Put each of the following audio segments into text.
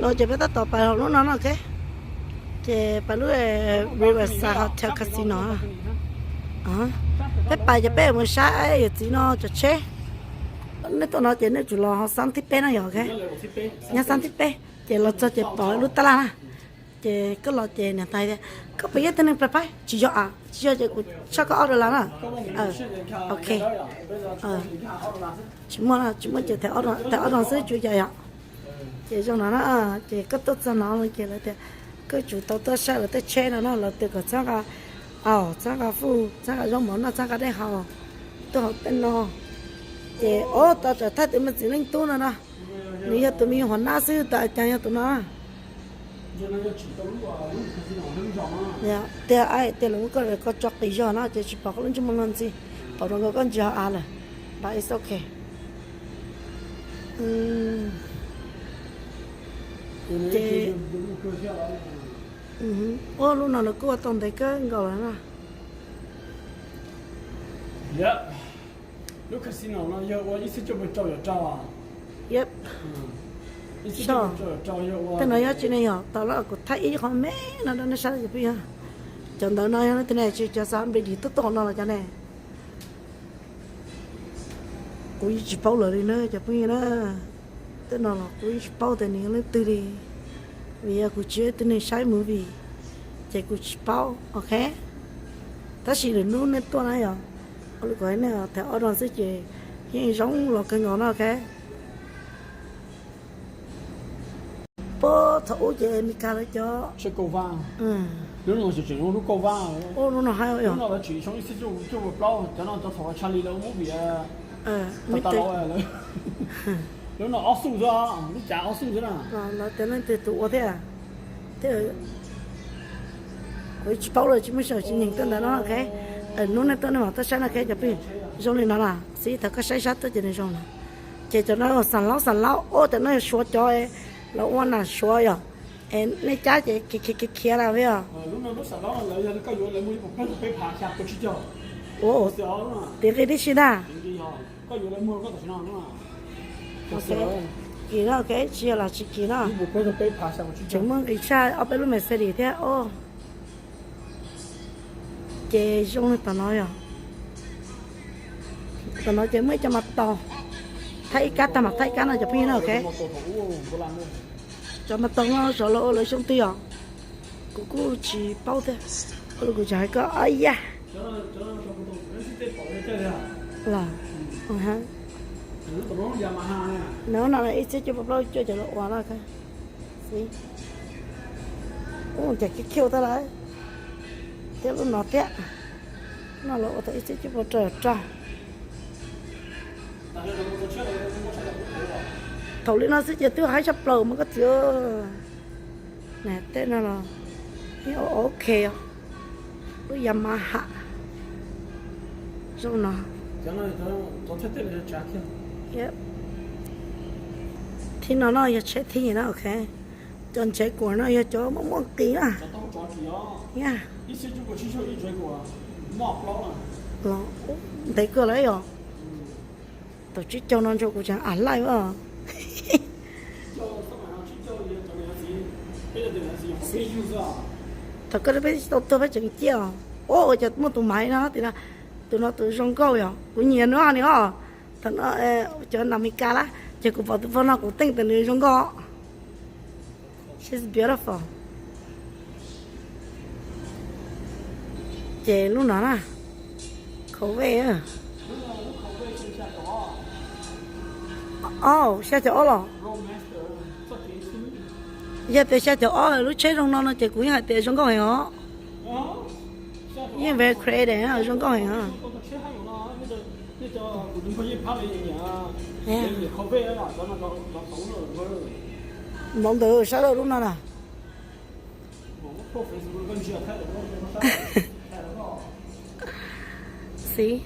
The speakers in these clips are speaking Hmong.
No ces peb tab tom pais hauv lub no no, ok. Ces pais lub Riverside Hotel Casino. Peb pais ces peb mus saib yawm txiv no cov tsheb. Nej tuaj no ces nej tsum los hauv xab thib peb no yog, ok. Nyob xab thib peb ces los txog ces pom lub tab laj na. Ces koj los ces niam tais tias, koj puas yog tib neeg pais paib? Tsis yog a, tsis yog ces kuv tshaj koj ob dollar na. Ok. Tsis muaj, tsis muaj ces thaiv ob dollar xwb tsuas yog yom. Ces zoo no na, ces koj tuaj txog no ces lawv tias koj tsum tau tuaj saib lawv tej tsheb no na, lawv tias kom txhawb nqa, txhawb nqa food, txhawb nqa zaub mov noj, txhawb nqa dej haus, tuaj hauv tej no. Ces o, tau tawm thaij tus me txiv leej tub no no, nws yog tus me nyuam hauv nab xwb, tas cas yog tus no. Tias, tias lawv muab koj ko tso qis zog no ces tsis pom koj lub ntsej muag luag ntxhi, pom rau nkaus koj ntsis hauv av lawm, but it's ok. Ces, ua lub no nws kuj ua tau ntev kawg nkaus lawm na. Lub casino no yog ua ib txhiab cuaj pua rau yom rau. Yep. Tej no yog tsis ne yog tau lawm, kuv thaij ib qho me no rau nej saib cov phooj ywg. Cov ntawd no yog leej twg ne, tsis cov xav npli dim tuaj tuaj no los cov ne. Kuv yeej tsis paub lawm li na cov phooj ywg na. Tej no los kuv yeej tsis paub tias nws yog leej twg li, vim yog kuv tsis yog ib tug neeg saib movie, ces kuv tsis paub, ok. Tab sis lwm hnub nej tuaj na yog, ua li kuv hais nej, thaiv ob dollar xwb ces yeej zoo los kawg nkaus no, ok. Puag thaum ub ces Meskas lawv cov, ub, lub no haib yog, lawv tias leej twg tus ua thiab. Kuv tsis paub lawm, tsis muaj sij hawm tsis nyeem tuaj ntawd no, ok. Hnub nej tuaj nej mam tuaj saib no, ok cov phooj ywg. Zoo li no na, xib thaum koj saib sab tuaj ces nws zoo na. Ces cov no xas laub xas laub, ua cov no yog Suav cov, lawv ua nas Suav yog. Es nej cab ces khiav khiav khiav na, yog. Ua, tiv nqi tib si ntag. Kim no, ok, tsis yog los tsis kim no. Tseem muaj nqis tshaj ob peb lub Mercedes thiab os. Ces zoo li tom no yog, tom no ces muaj ib co mas taus, thaij ib kab tag mas thaij ib kab no cov phooj ywg na, ok. Cov mas taus no xyov lawv ua lawv xyoo twg yog, kuv kuj tsis paub thiab. Ua li kuv tseem hais koj, o yaj, los, nws no ib txhiab cuaj pua plaub cuaj cov lawv ua no, ua cas khiav khiav tag lawm, thiab lub no thiab, no lawv ua tau ib txhiab cuaj pua rau rau. Thaum li no xwb ces twb haib tshaj plaws mas koj txiv. Tej no los yeej ok os. Lub Yamaha zoo no. Thib no no yog tsheb thib na, ok. Cov Jaguar no yog cov muaj muaj nqis na. Ntev kawg lawm yog. Thaum tsib caug no ntshua kuv tseem a laij os. Thaum koj peb tau tuag peb tseem ciaj os. Ua cas muaj tus maiv no tias, tus no tus zoo nkauj yog kuv nyiam no ni os. Thaum no cov nas Mes Kas lawm ces kuv pom tus pog no kuv teej tias nws zoo nkauj. She's beautiful. Ces lub no na, Corvette. O, xya caum ob los? Yog tias xya caum ob lub tsheb zoo no no ces kuv yeej hais tias zoo nkauj heev os. Yeej very creative, zoo nkauj heev os. Mov ntawd sab laj lub no na. Xib,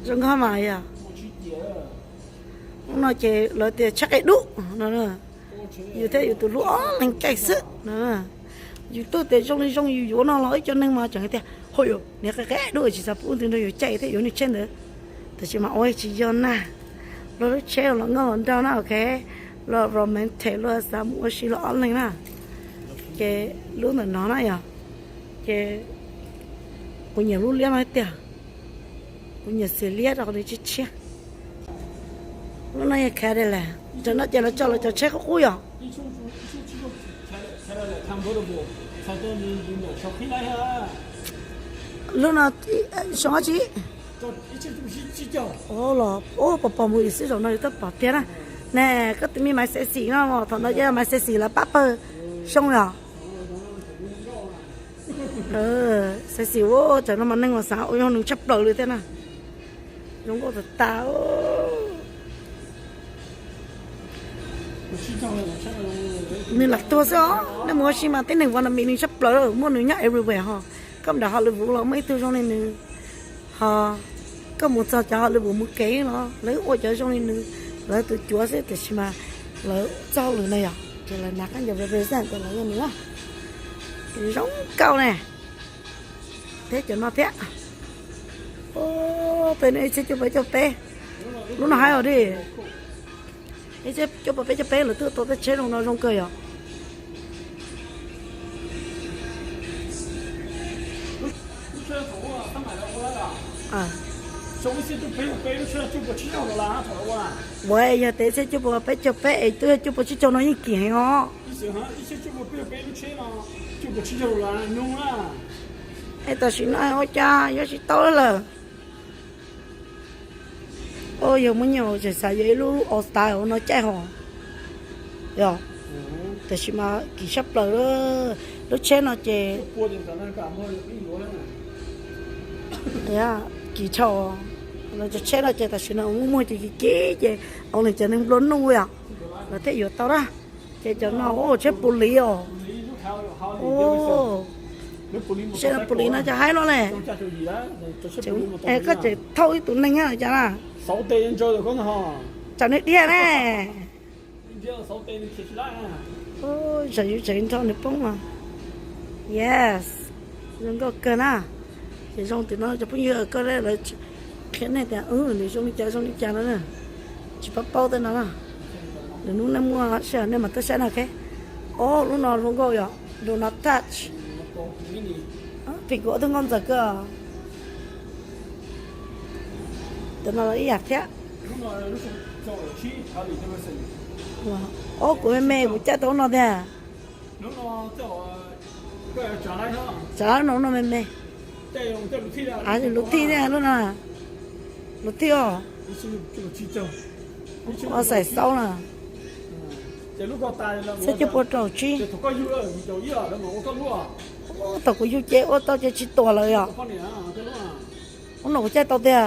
zoo nkauj mas yog. Lub no ces lawv tias tshaj qe dub no. Yus thiab yus tus hlub ob leeg caij xwb no. Yus twb tias zoo li zoo yus yuav no los ib co neeg mas tseem tias, hos yus niag qe qe dub tsis xav pub tus nrog yus caij thiab yuav nws tsheb ntawd. Tab sis mas ua tsis yog na. Los lub tsheb los nkauj los nraug na, ok. Los romantic luaj, xav mus ua si los ob leeg na. Ces lub ntawm no na yog, ces kuv nyiam lub liab no tiag. Kuv nyiam xiv liab rau qhov nws tshiab tshiab. Lub no yog Cadillac, tam no ces lawv tso lawv cov tsheb qub qub yom. Lub no xyoo dab tsi? Los pom pom mus xwb, zaum no yus twb pom tiag na. Ne, koj tus me Maiv Sexy no, thaum ntawd yog Maiv Sexy lawv pab pawg xyoo yom. Sexy ua tsam no mas neeg mas xav ua zoo nws tshaj plaws li thiab na. Zoo nkauj tas tas. Nws lam tuag xwb os, nej mus ua si mas tib neeg ua no mis nws tshaj plaws, muaj nws nyob everywhere ho. Koj mus nram Hollywood los muaj ib tug zoo li nws ho. Koj mus txog cov Hollywood movie los lawv ua cov zoo li nws, lawv tus cuav xwb, tiam sis mas lawv txoj hauj lwm no yog ces lawv hnav khaub ncaws represent tias lawv yog nws. Zoo nkauj ne. Thiab cov no thiab. Tej no ib txhiab cuaj pua peb caug peb. Lub no haib os di. Ib txhiab cuaj pua peb caug peb lawv twb tau tej tsheb zoo no zoo kawg yom. Ua yog tias ib txhiab cuaj pua peb caug peb es twb yog cuaj pua tsib caug no yeej kim heev os. Es tam sim no ua cas yuav tsis tau lawm. Yog muaj nyiaj tseem xav yuav ib lub All Star no caij hos. Yog, tam sim mas kim tshaj plaws. Lub tsheb no ces kim tshaj. Lawv cov tsheb no ces tam sim no muaj muag ces kim kim ces ua li cov neeg nplua nuj yom. Lawv thiaj yuav tau na. Ces cov no ua tsheb police os. Tsheb police no cov haib no ne. Koj tseem thauj ib tug neeg cas na. Tsam nws dhia ne. Tsam yus tseem nrog nws poob os. Yes, zoo nkauj kawg na. Ces zoo tim no cov phooj ywg, koj lawv qhia nej tias nws zoo li cas zoo li cas no na. Tsis paub paub tej no na. Lwm hnub nej muaj sij hawm nej mam tuaj saib na, ok. Ob lub no zoo nkauj yom, do not touch. Phim kuv ob tug nkauj ntxawm kawg. Cov no los ib yam thiab. Ob kuv me me kuv caij tau lub no tiag. Tsav no, lub no me me. Lub thij thiab lub no. Lub thij os. Ua xaim xaub na. Txhiab cuaj pua rau tsib. Thaum kuv yug ces ua tau ces tsis tuam lawm yom. Lub no kuv caij tau tiag.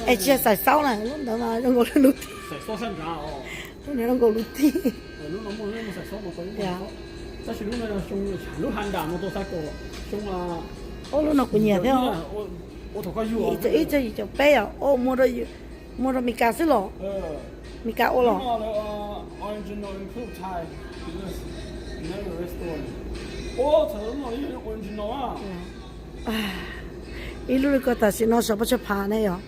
Es tsis yog xaim xaub na, lub ntawd mas zoo nkaus lub thij. Lub no zoo nkaus lub thij. Ub, lub no kuv nyiam thiab. Ib txhiab ib txhiab yim caum peb os, muag rau Mes Kas xwb los? Mes Kas ua los? Ib lub li ko tam sim no saum Paj Tsha Pha ne yom.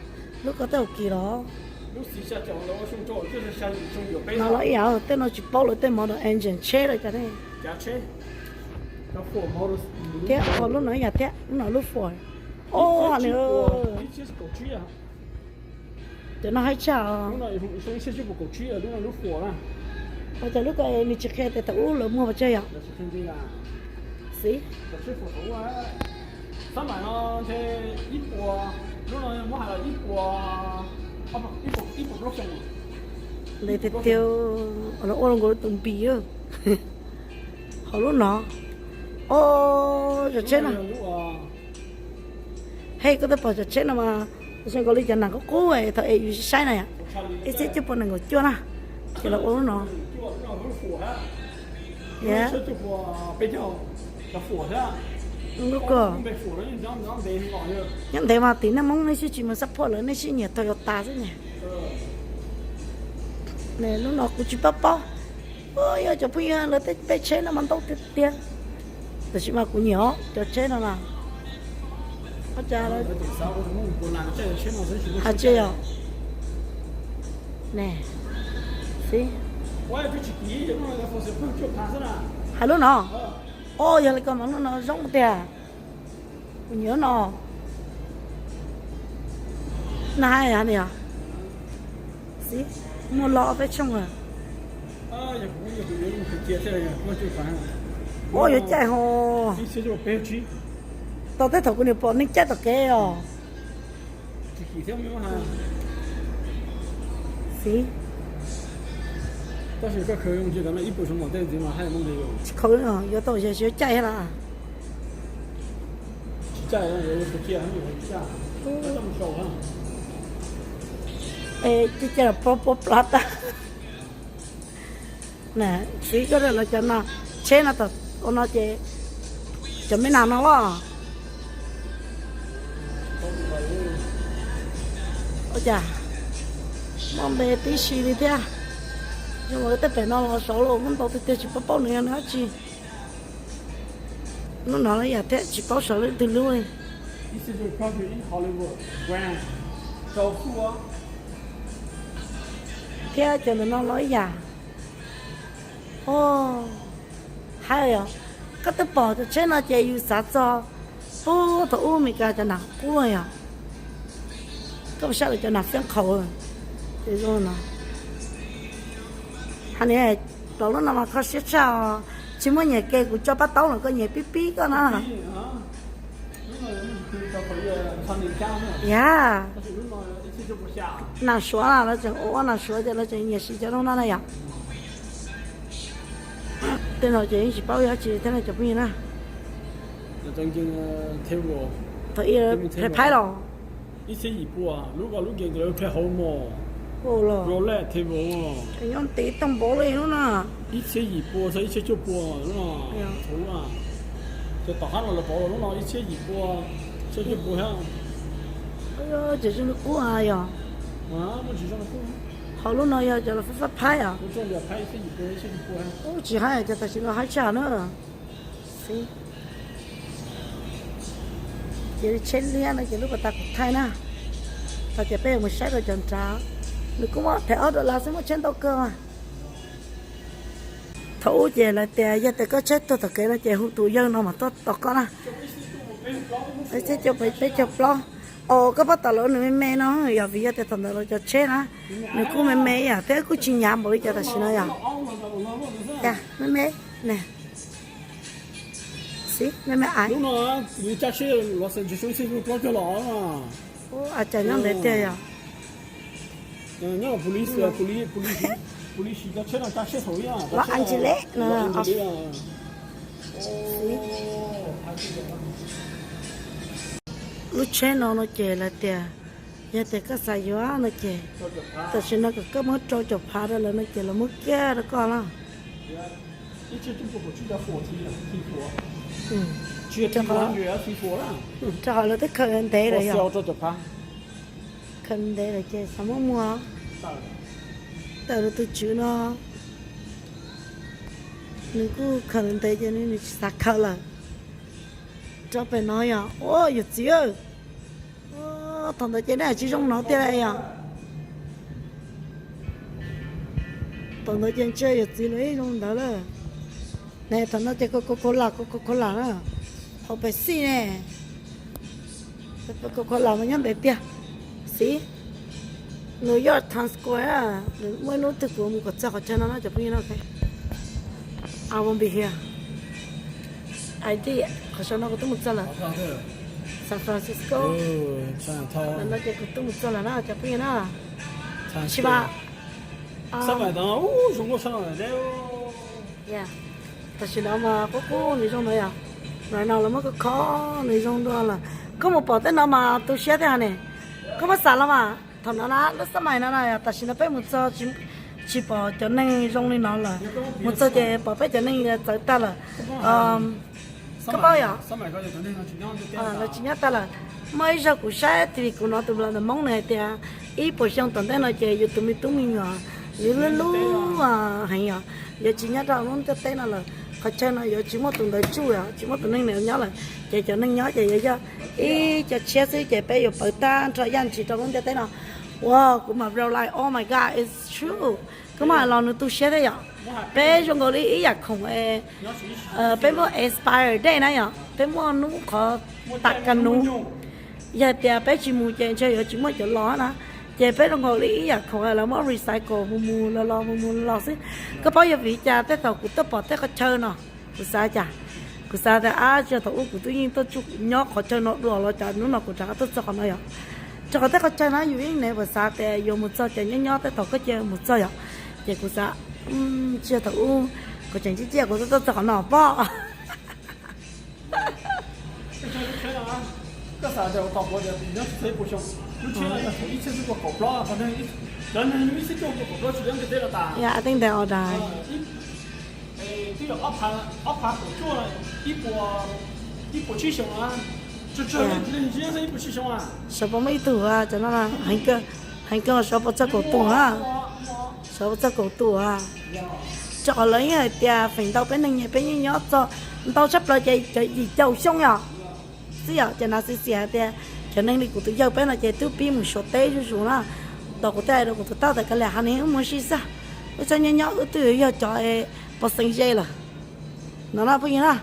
Lub ko tej zaum kim los? No los ib yam, tej no tsis paub lawv tej model engine tsheb lawm cas ne. Thiab lub no ib yam thiab, lub no lub Ford. Os, cov no haib tshaj os. Ua cas lub ko nws tsis qhia tias thaum ub lawv muag pes tsawg yom? Xib. Ntev tiag tiag, los ua zoo nkaus li tus npis. Hauv lub no, o, cov tsheb no. Hej, koj twb pom cov tsheb no mas zoo nkaus li cov nas qub qub thaum es yus saib na yom. Ib txhiab cuaj pua nees nkaum cuaj na, ces los ua lub no. Lub ko, nyob ntev mas tim nej Hmoob nej sib tsis mus xab phuaj lawm, nej sib nyiam Toyota xwb ne. Lub no kuv tsis paub paub. Yog cov phooj ywg lawv tej pej tsheb no mas ntau tiag tiag. Tab sis mas kuv nyiam os cov tsheb no na. Hais tias yog Ne, xib, hais lub no. O, yog li ko mas lub no zoo tiag. Kuv nyiam lub no. Na hais ni os. Xib, muaj lo peb tshooj. O, yuav caij ho. Tau tej thaum kuv niam pom neeg caij tom kev os. Xib, tsis khaus, yuav tau yog tsis yuav caij thiab lawm. Caij caij los plob plob plab tag. Xib, koj los cov no, tsheb no tom ua no ces cov me nas no los. Ua cas muaj npe tib si li thiab. Zoo li tej pem no los saud los muaj ntau tiag tiag, tsis paub paub nws yog nws dab tsi. Lub no los yam thiab tsis paub saud lub twg lub li. Thiab cov ntawm no los ib yam. O, hais yog koj twb pom cov tsheb no ces yus xav txog puag thaum ub Meskas cov nas qub yog. Koj puas saib lawv cov nas fiab qhaus ces zoo no. Hais ni, pom lub no mas kho siab tshaj os. Tsis muaj nyiam ke, kuv tso pab taub los koj nyiam pib pib koj na. Yam, nas suav, lawv tseem ua ua nas suav ces lawv tseem nyiam siv cov zoo no na yom. Tej no ces yeej tsis paub yog dab tsi thiab no cov phooj ywg na. Thaum ib phaib los. Nyob ntev tau npaum li lub no. Ib txhiab yim pua, ib txhiab cuaj pua lub no. Tom qab no lawv pauv lub no ib txhiab yim pua, ib txhiab cuaj pua thiab. Ces zoo li qub yog. Ho lub no yog cov lawv fab fab phaib os. Ub, tsis haib, cov tam sim no haib tshaj na. Xib, ces tsheb liab no ces lub pas tas kuv thaij na. Tau ces peb yuav mus saib rau cov nrad. Nws kuj muaj phem ob dollar xwb, muaj tsheb ntau kawg mas. Thaum ub ces lawv tias yog tias koj tsheb tuag tom kev no ces hu tus yawg no mas tuaj tos koj na. Ib txhiab cuaj peb caug plaub. Os, koj pab tom lawv nws me me no yog vim yog tias thaum ntawd lawv cov tsheb na nws kuj me me yom, thiab kuj tsis hnyav npaum li cov tam sim no yom. Cas me me ne. Xib, me me ai. Ua cas nyob ntev tiag yom. Los Angeles no. Lub tsheb no no ces lawv tias yog tias koj xav yuav no ces tam sim no kom koj muab rau caum phav rau lawv no ces lawv muab kiag rau koj na. Rau qhov lawv twb khaws ntev lawm yog. Khaws ntev lawm ces xav muab muag. Tawm rau tus tswv no, nws kuj khaws ntev ces nws tsis xav khaws lawm. Rau pem no yog, ua yawm txiv, thaum ntawd ces nej tsis zoo no tiag yom. Thaum ntawd ces ntshe yawm txiv lawv ib zoo ntawd lawm. Ne, thaum no ces Coca-Cola, Coca-Cola na, hauv Pepsi ne. Coca-Cola mas nyob ntev tiag. Xib, New York Times Square, muaj ib hnub twg kuv mus kom txog qhov chaw no na cov phooj ywg na. I won't be here. I did, qhov chaw no kuv twb mus txog lawm. San Francisco, no ces kuv twb mus txog lawm na cov phooj ywg na. Tsis mas, tam sim no mas qub qub nws zoo no yom. Right now lawv muab kho kho nws zoo dua lawm. Koj mus pom tej no mas tu siab thiab ne. Koj muab xav los mas thaum no na, lub xab mais no na, tam sim no peb mus txog tsis pom cov neeg zoo li no lawm. Mus txog ces pom peb cov neeg txawv tag lawm. Koj paub yom, lawv tsis nyob tag lawm. Muaj ib zaug kuv saib T V kuv hnov tus vlog ntawm Hmoob nws hais tias ib puas xyoo tom ntej no ces yus tus me tub me nyuam yuav lub lub heev yom, yuav tsis nyob rau lub ntiaj teb no lawm. Qhov chaw no yuav tsis muaj tus ntawd tsuj, tsis muaj tus neeg nyob lawm, ces cov neeg nyob ces yuav yog ib co tshiab xwb ces peb yuav pawv tag nrho yaj ntshis rau lub ntiaj teb no. Wow, kuv mam realize, oh my God, it's true. Kuv mam los nws tu siab thiab yom. Peb zoo nkaus li ib yam khoom, peb muaj expired date na yom, peb muaj hnub qhov tam ka nub. Yog tias peb tsis mus ces ntshe yuav tsis muaj cov los na. Ces peb zoo nkaus li ib yam khoom lawv muab recycle mus mus los los mus mus los los xwb. Koj paub yog vim li cas tej thaum kuv tuaj pom tej qhov chaw no, kuv xav cas, kuv xav tias ab, tsis yog thaum ub kuv twb yeej tuaj tsuj nyob qhov chaw no dua los cas hnub no kuv rov qab tuaj txog qhov no yom. Rau qhov tej qhov chaw no yus yeej never xav tias yuav mus txog ces nyob nyob tej thaum koj cia mus txog yom. Ces kuv xav, tsis yog thaum ub kuv tseem ciaj ciaj kuv tuaj tuaj txog qhov no pob. Koj xav tias tom kuv tias nyob txog ib puas xyoo, lub tsheb no yog thaum ib txhiab cuaj puas kaum plaub, cov neeg ib txhiab cuaj puas kaum plaub tsis tau ntiaj teb no tas. Yeah, I think they all die. Twb yog ob phav kaum cuaj, ib puas, ib puas tsib xyoo na. Tsawg tsawg leej tsis yog ib puas tsib xyoo a. Sawv puas muaj ib tug cov no, heev kawg sawv puas txog kaum tus a. Sawv puas txog kaum tus a. Rau qhov lawv yeej hais tias feem ntau peb neeg nyias peb yeej nyob txog ntau tshaj plaws ces cov yim caum xyoo yom. Xwb yom, ces nav xwm xiam hais tias cov neeg li kuv tus yawg peb no ces twb pib mus Suav teb zuj zus na. Tau kuv thiaj hais rau kuv tus tau tas kav liam, ha ne wb mus ua si xwb, wb txhob nyob nyob, wb twb yuav yog cov pos xeev ze lawm no na phooj ywg na.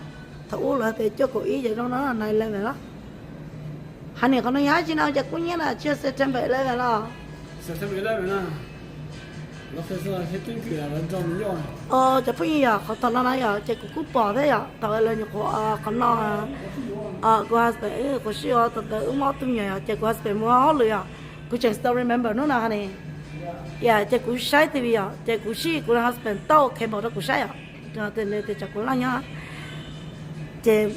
Thaum ub lawv tias cuaj kaum ib ces zoo no nine eleven los. Ha ne qhov no yog dab tsi no ces kub hnyiab na, tsis yog September eleven los? Cov phooj ywg yom, qhov thaum no na yom ces kuv kuj pom thiab yom, thaum lawv nyuam qhuav qhov no, kuv husband, kuv sib ua thaum ntawd wb mob tus me nyuam yom, ces kuv husband mus hauj lwm yom, kuv tseem still remember hnub no ha ne. Yom, ces kuv saib T V yom, ces kuv sib kuv husband tau cable rau kuv saib yom, rau tias nws tias tsam kuv laj nyob. Ces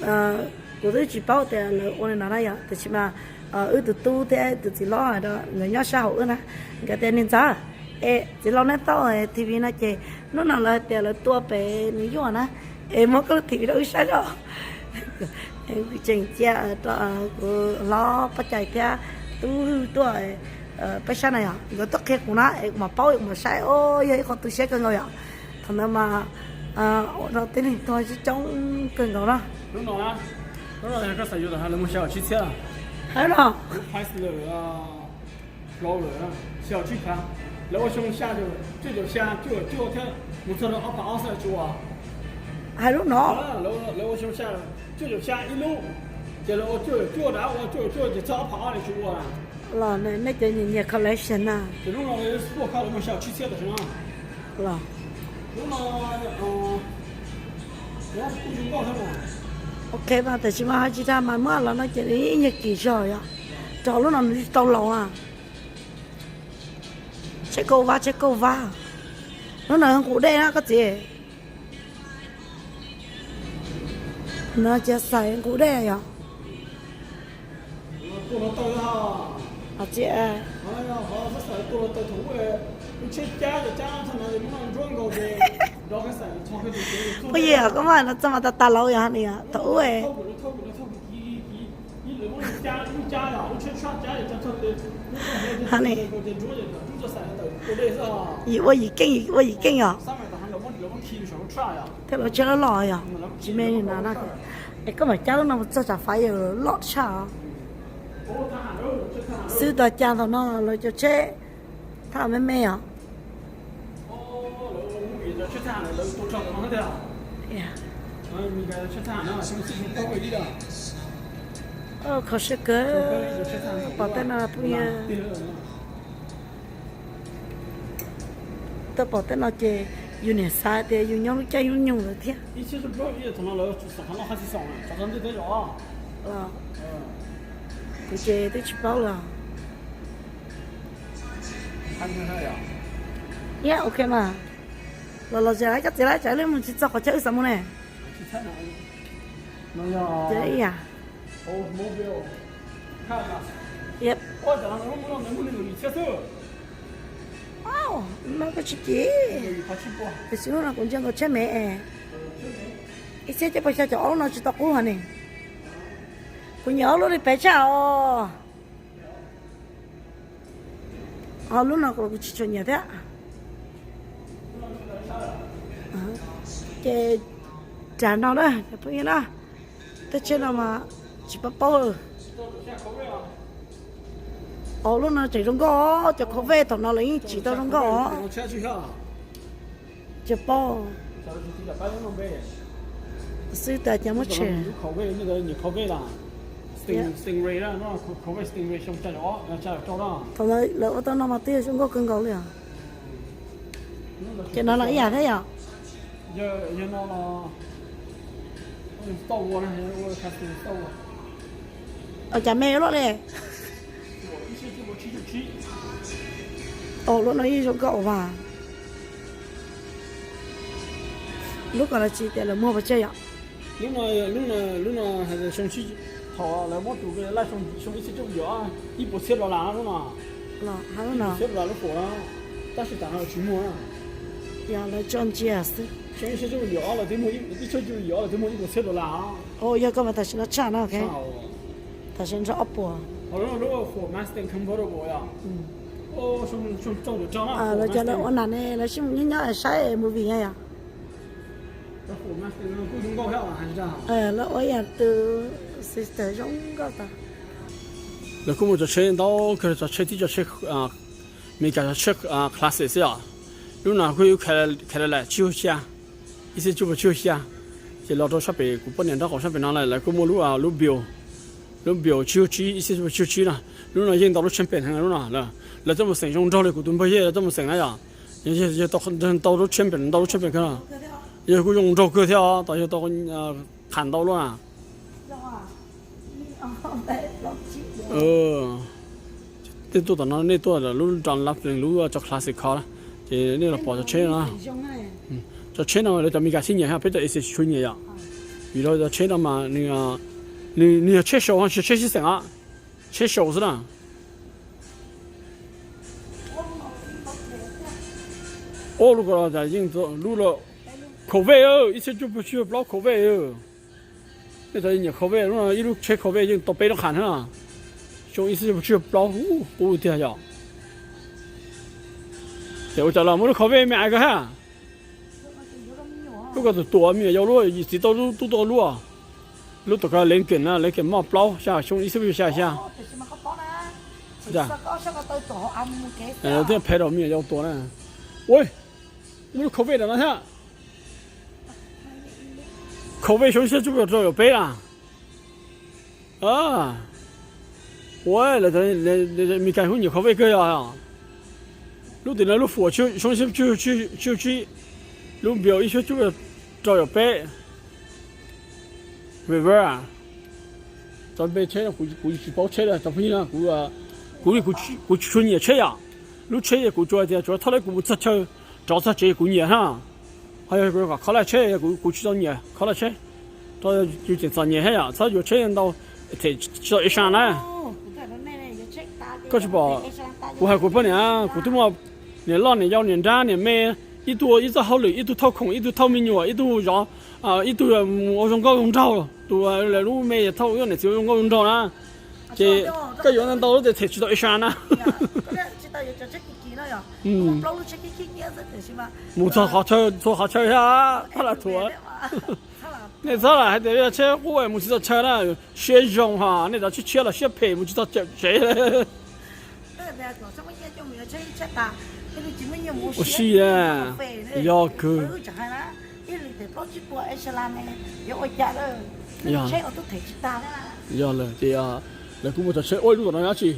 kuv twb tsis paub tias lawv ua li no na yom, tiam sis mas wb tus tub thiab tus txiv hlob nkawd nyob sab hauv wb na, nkawd tias niag ntxawm, es txiv hlob neb tau T V no ces hnub no lawv hais tias lawv tua pem New York na, es muab koj lub T V rau wb saib os. Kuv tseem cia rau kuv hlob Paj Cai thiab tub Hwj tuaj peb saib na yom, nkawd tuaj qhia kuv na es kuv mam paub kuv mam saib, o, yog ib qho tu siab kawg nkaus yom. Thaum ntawd mas ua rau tib neeg tuag coob coob kawg nkaus na. Hnub no, hnub no koj xav yuav lawv mus xya caum tsib txhiab. Hnub no hlob lawm, xya caum tsib phav, lawv ua xyoo xya, cuaj caum xya, cuaj caum cuaj thiab mus txog rau ob phav ob xwb tsis ua. Hais lub no. Lawv ua xyoo xya, cuaj caum xya ib lub, ces lawv ua cuaj caum cuaj rau ua cuaj caum cuaj ces txog ob phav ob li tsis ua. Los nej cov nyiam nyiam collection na. Ces hnub no tuaj kho lawv mus xya caum tsib txhiab tam sim no. Los. Hnub no kuj zoo nkauj thiab mas. Ok mas, tam sim mas ho tsis tas mas muab los no ces nws ib nyuag kim zog yom. Rau lub no nws tsis tau laus na. Tsheb kauj vab, tsheb kauj vab. Lub no nqus dej na koj txiv. No cia xais nqus dej yom. Puas yog koj mas no txog mas tas tas laus yom, thaum ub Yim ua yim keej, yim ua yim keej os. Thiab lawv tsheb loj loj yom, tsis me li no na. Es koj mam cab lub no mus txog tsam fire loj tshaj os. Xwb tau cas thaum no lawv cov tsheb thaj me me os. Kho siab kawg, pom tej no phooj ywg. Tuaj pom tej no ces yus niam xav tias yus nyob lub caij lub nyoog lawm thiab. Kuv ces twb tsis paub los. Yog ok mas. Los los zam koj txiv lawv tsam ib mus tsis txog qhov chaw wb xav mus ne. Ces ib yam. No koj tsis kim. Tiam sis lub no kuv ntsia nkaus tsheb me es ib txhiab cuaj pua xya caum ob lub no tsis tau qub hos ne. Kuv nyiam ob lub li pem tshaj os. Ho lub no kuv tsis tshua nyiam thiab. Ces ram no na cov phooj ywg na, tej tsheb no mas tsis paub paub. Os, lub no tseem zoo nkauj os, cov khov vej thaum no lawv yeej tsis tau zoo nkauj os. Tsis paub xwb tas cas muab tshem. Thaum ntawd lawv ua tau no mas twb yog zoo nkauj kawg nkaus li os. Ces no los ib yam thiab yom? Ua cas me ua luaj li? Lub no yeej zoo nkauj ua vas. Lub ko los tsis tias lawv muag pov tseg yom? Lub no, lub no, thaum lawv muab tus laj xyoo ib txhiab cuaj puas yim, ib puas txhiab dollar lub no. Ib puas txhiab dollar lub fuam no, tab sis tam no tsis muag. Yog lawv tso ntsia xwb. Xyoo ib txhiab cuaj puas yim lawv twb muag ib puas txhiab dollar. Yog koj mas tam sim no tshaj no. Tam sim nrog ob puas. Lub fuam Mustang convertible yom? Lawv cov lawv ua nas ne, lawv sib mus nyob nyob saib movie na yom? Lawv ua yam tus sister zoo nkauj tas. Lawv kuj muaj cov tsheb ntau kawg, cov tsheb tib co tsheb Meskas cov tsheb classic xwb yom. Lub no kuj yog Cadillac tsib caug xya, ib txhiab cuaj puas tsib caug xya. Ces los rau sab pem kuv poj niam nraub qaum sab pem no lawm, lawv kuj muaj lub, lub Buick, lub Buick tsib caug tsib, ib txhiab cuaj puas tsib caug tsib no. Lub no yeej ntau lub champion heev lub no. Lawv txoj mus xeem zoo nraug li kuv tus npawg yej lawv txoj mus xeem na yom. Yog tau lub champion, ntau lub champion kawg no. Yog kuj zoo nraug kawg thiab os, tau yog tau qham ntau luaj na. Tej tuaj tom no nej tuaj lub John Laughlin lub cov classic car na, ces nej los pom cov tsheb no. Cov tsheb no lawv cov Meskas thiaj nyiam, peb cov Asia tsis tshua nyiam yom. Vim lawv cov tsheb no mas nws yog tsheb show, tsis yog tsheb sib xeem os, tsheb show xwb na. Ob lub ko los yeej lub Corvette, ib txhiab cuaj puas tsib caug plaub Corvette. Nej cov nyiam Corvette, lub no ib lub tsheb Corvette yeej tau peb lub qham na. Xyoo ib txhiab cuaj puas tsib caug plaub, qub tiag yom. Ces ua cas los muaj lub Corvette me ais ko thiab. Lub ko tus tuam me nyuam yaus lub, yim txiv tau lub tub tau lub. Lub tom ko Lincoln na, Lincoln Mark plaub xya, xyoo ib txhiab cuaj xya xya. Thiab phem rau me nyuam yaus tuam na. Ua, muaj lub Corvette no thiab. Corvette xyoo ib txhiab cuaj puas rau caum peb na. Ua, Meskas kuj nyiam Corvette kawg yog. Lub tim no lub fuam xyoo ib txhiab cuaj puas tsib caug tsib, lub Buick ib txhiab cuaj puas rau caum peb. Riviera. Cov npe tsheb no kuv tsis paub tsheb li cov phooj ywg na, kuv, kuv tsis tshua nyiam tsheb yom. Lub tsheb kuv tsuas tias tsuav thauj lawv kuv mus txog chaw, rov txog tsev kuv nyiam na. Ho yog kom kho laj tsheb, kuv tsis tau nyiam kho laj tsheb. Rau yus tseem txom nyem thiab yom, txhob yuav tsheb ntau, them tsis tau ib sab na. Koj tsis pom, kuv hais kuv poj niam, kuv twb muaj niam loj niam yau niam nrab niam me, ib tug ua ib txoj hauj lwm, ib tug thauj khoom, ib tug thauj me nyuam, ib tug zov, ib tug mus ua zoo nkauj zoo nraug, tus lawv lub me thauj ib niam txiv ua zoo nkauj zoo nraug na. Ces koj yuav ntau ntau lub tes them tsis tau ib sab na. Mus txog qhov chaw, txhua qhov chaw thiab thaj lam thuam. Nej txhob lam hais tias yog tsheb qub mus tsis txog chaw na, siab zoo ho nej cov tsheb tshiab los siab phem mus tsis txog tsev. Ua si, yog kawg. Yog lawm ces lawv kuj muaj cov tsheb, ua lub tom no dab tsi,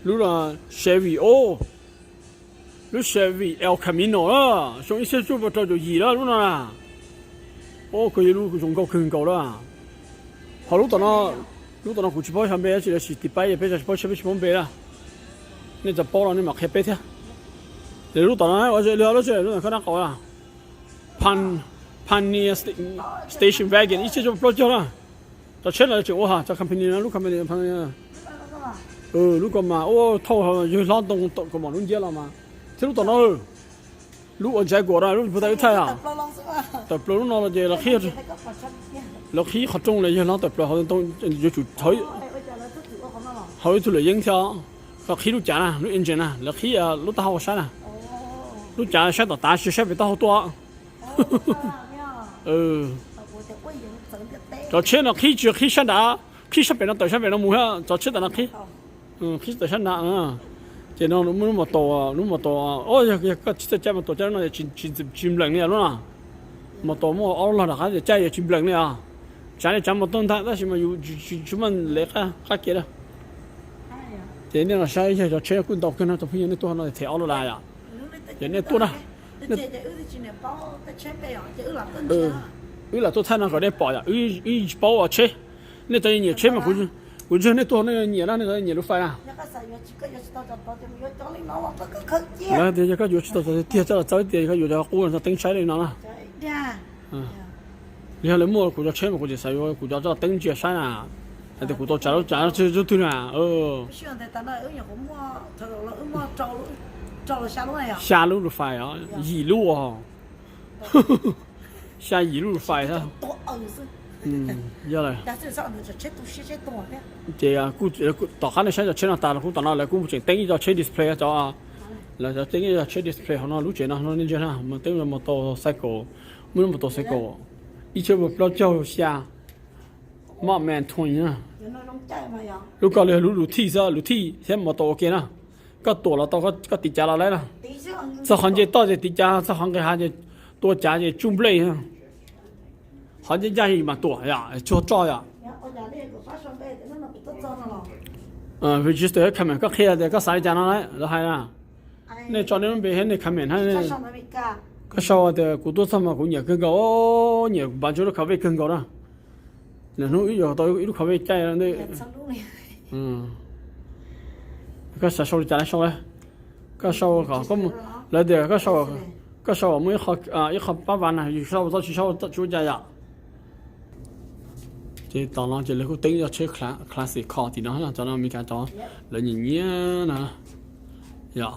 lub no Chevy o, lub Chevy El Camino na, xyoo ib txhiab cuaj puas rau caum yim lawm lub no na. Ua kawg, yog lub zoo nkauj kawg nkaus lawm. Ho lub tom no, lub tom no kuv tsis paub xyov npe dab tsi lawm, tab sis tim pab peb tsis paub tsheb peb tsis paub npe na. Nej cov paub los nej mam qhia peb thiab. Ces lub tom no ua li lub tsheb lub koj nab qaum na, Pan, Pioneer Station Wagon ib txhiab cuaj puas plaub caug na. Cov tsheb no tseem ua ha, cov company no lub company, lub ko mas ua thauj yawg hlob ntoo kaus mom lub nciab los mas. Thiab lub tom no, lub ua Jaguar na, lub puag ta wb thaij os. Tawm plaws lub no los ces lawv qhib qhov rooj los yawg hlob tawm plaws hauv ntoo, yuav tsum hauv ib tug luam yeeb thiab. Lawv qhib lub cav na, lub engine na, lawv qhib lub taub hau saib na. Lub cav saib tom tav tsis saib pem taub hau tuaj. Cov tsheb no qhib tsis qhib sab nrad, qhib sab pem no tawm sab pem no mus thiab, cov tsheb tam no qhib. Qhib tawm sab nrad. Ces no muaj lub mos taus, lub mos taus, o, yog koj tsis txawj caij mos taus caij lub no tsis, tsis nplees li lub no. Mos taus muaj ob lub los rov qab, caij yuav tsis nplees li os. Tsav li tsav mos taus ntag tab sis mas yus tsis muaj lev qab kiag li. Ces nej los saib yog cov tsheb kuj ntau kawg no, tus phooj ywg, nej tuaj no them ob lub las yom. Ces nej tuaj na. Wb lam tuaj thaij no kom nej pom yom, wb tsis paub ua tsheb. Nej cov nyiam tsheb mas kuv ntseg nej tuaj, nej nyiam lub fais na. Lawv tias yog koj yuav tsis tau tiag tiag coj los txawb tias koj yuav cov qub no teeb saib li no na. Yog lawv muaj kuv cov tsheb mas kuv tseem xav yuav kuv cov coj teeb ntsia saib na. Hais tias kuv tau tsav lub tsav txhua tug na. Xya lub lub fais os, yim lub os. Xya yim lub lub fais. Yog lawm. Ces tom qab nej saib cov tsheb no tas los kuj tom no lawv kuj tseem teeb ib co tsheb display cov, lawv teeb ib co tsheb display hauv no lub tsev no no nej ntsia na, teeb motorcycle, muaj lub motorcycle ib txhiab plaub caug xya, Markman twenty na. Lub ko li lub luv thij xwb, luv thij thiab motorcycle na. Koj tuam los tau, koj tiv cav los lawm na. Txog qhov nce toj ces tiv cav, txog qhov nqis hav ces tua cav ces tsuj nplej. Qhov ncaj ncaj mas tuam yom, tsuag roj yom. Register comment, koj qhia tias koj xav li cas no lawv hais na. Nej tso nej lub npe thiab nej comment na. Koj sau tias kuv tuaj txog mas kuv nyiam kawg nkaus, nyiam npav ntsuab lub khav vej kawg nkaus na. Lwm hnub wb yuav tau ib lub khav vej caij ntej. Koj xav sau li cas los sau. Koj sau kom, lawv tias koj sau kom muaj ib qho pab vas na, yus sau tau tsis sau tsis ua cas yom. Ces tom no ces lawv kuj teeb cov tsheb classic car tim no, cov no Meskas cov lawv nyiam nyiam na. Yog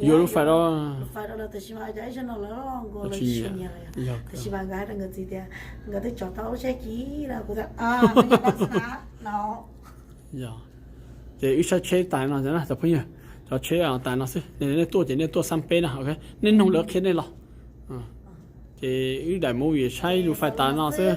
yuav lub fais rau, yog. Ces wb saib tsheb tas no na cov phooj ywg, cov tsheb tas no xwb, nej tuaj ces nej tuaj xab peb na, nej noog lawv qhia nej los. Ces wb daim movie saib lub fais tas no xwb.